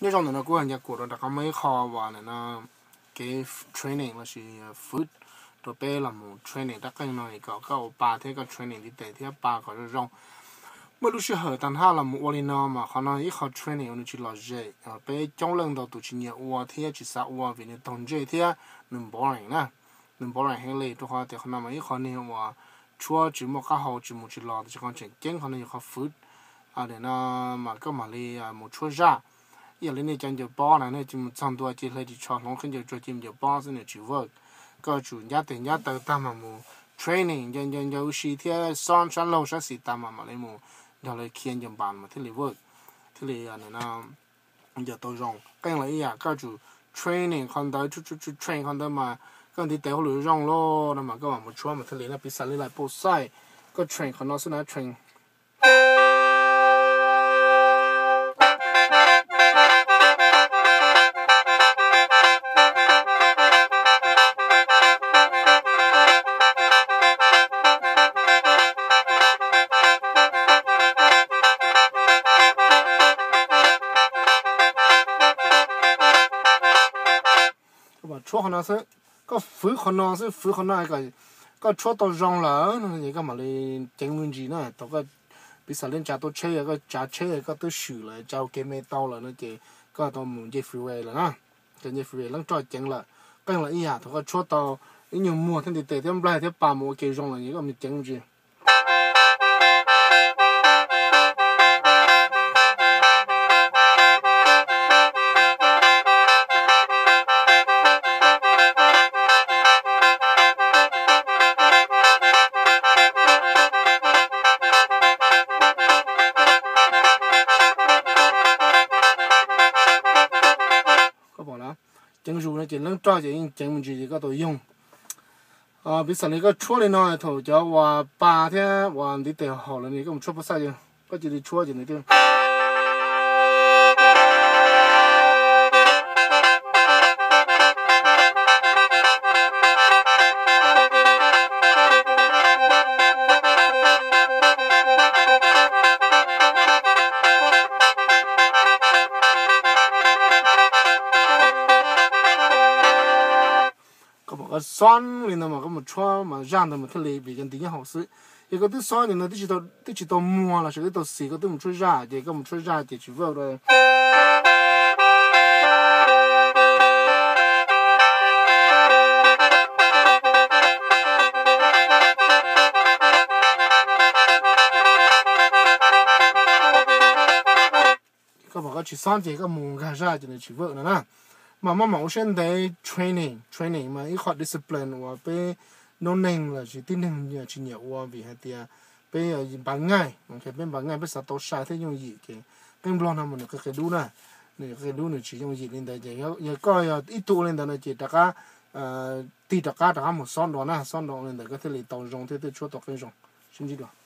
Nyob zoo ntawm no kuv hais ncaj kuv rau rov qab muaj ib qho uas nim no kev training lossis fwv rau peb los mus training rab qeej no kom koj ua pa thiab koj training ntiv tes thiab pa kom zoo zoo. Muaj lub sij hawm tag nrho los mus ua li no mas qhov no ib qho training uas nws tsis lom zem, peb coob leej ntau tus tsis nyiam ua thiab tsis xav ua vim nws taug ntsej thiab nws boring na. Nws boring heev li rau qhov tias qhov no mas ib qho niag uas tshuab tsis muaj qab hau tsis mus tsis los, tiam sis qhov tseem ceeb qhov no yog qhov fwv. Nim no mas koj mam li mus tshuab zaj. Ib yam li nej cov ncaws pob na, nej mus txog ntua ces hle ris tsho hloov khaub ncaws tsua cia ncaws pob xwb nws tsis work. Koj tsum ncab tes ncab taw tag mas mus training ncaws ncaws ncaws ua si thiab xob sab laug sab xis tas mas mam li mus nrog lawv khiav ncaws npas mas thiaj li work, thiaj li ncaws tau zoo. Qeej los ib yam, koj tsum training qhov ntawd, train qhov ntawd mas koj ntiv tes hauj lwm zoo lawm no mas koj mam mus tshuab mas thiaj li na. Piv xam li lais pos xais, koj train qhov no xwb na, train tshuab qhov no xwb, koj fwv qhov no xwb, fwv qhov no kom koj tshuab tau zoo lawm no ces koj mam li ceev me ntsis na. Thaum koj piv xam li tsav tau tsheb, koj tsav tsheb koj twb swm lawm, tsav ua kev me tau lawm no ces koj tau mus nce freeway lawm na. Ces nce freeway leej roj ceev lawm. Qeej los ib yam, thaum koj tshuab tau ib nyuag muag thiab ntiv tes thiab nplaig thiab pa mus ua ke zoo lawm ces koj mus ceev me ntsis. Koj pom lawm, ceev zus no ces leej roj ces yeej ceev me ntsis ces koj tau yoog. Piv xam li koj tshuab li no, thaum cov uas pa thiab uas ntiv tes haum lawm ne, koj mus tshuab pos xais, koj cia li tshuab ces nws thiaj Koj pom koj xob li no mas koj mus tshuab mas zaj ntawd mas thiaj li vim cov ntiv nyob hauv xwb. Yog koj twb xob ces nws twb tsis tau muag los sis twb tau xis, koj twb mus tshuab zaj ces koj mus tshuab zaj ces tsis vawj dua. Koj pom koj tsis xob ces koj mus nkag zaj ces nws tsis vawj no na. Mas maj mam ua siab ntev training, training mas ib qho discipline uas peb noob neej los sis tib neeg tsis nyiam ua vim hais tias peb npav ngaij, peb npav ngaij peb xav tau sai thiab yooj yim ces qeej nplog no mas nws qis qis dub na, nws qis qis dub nws tsis yooj yim li ntawd ces yog koj yog ib tug ua li ntawd no ces rov qab tig rov qab rov qab mus xob dua na, xob dua li ntawd koj thiaj li tau zoo thiab thiaj tshuab tau qeej zoo. Sib ntsib dua.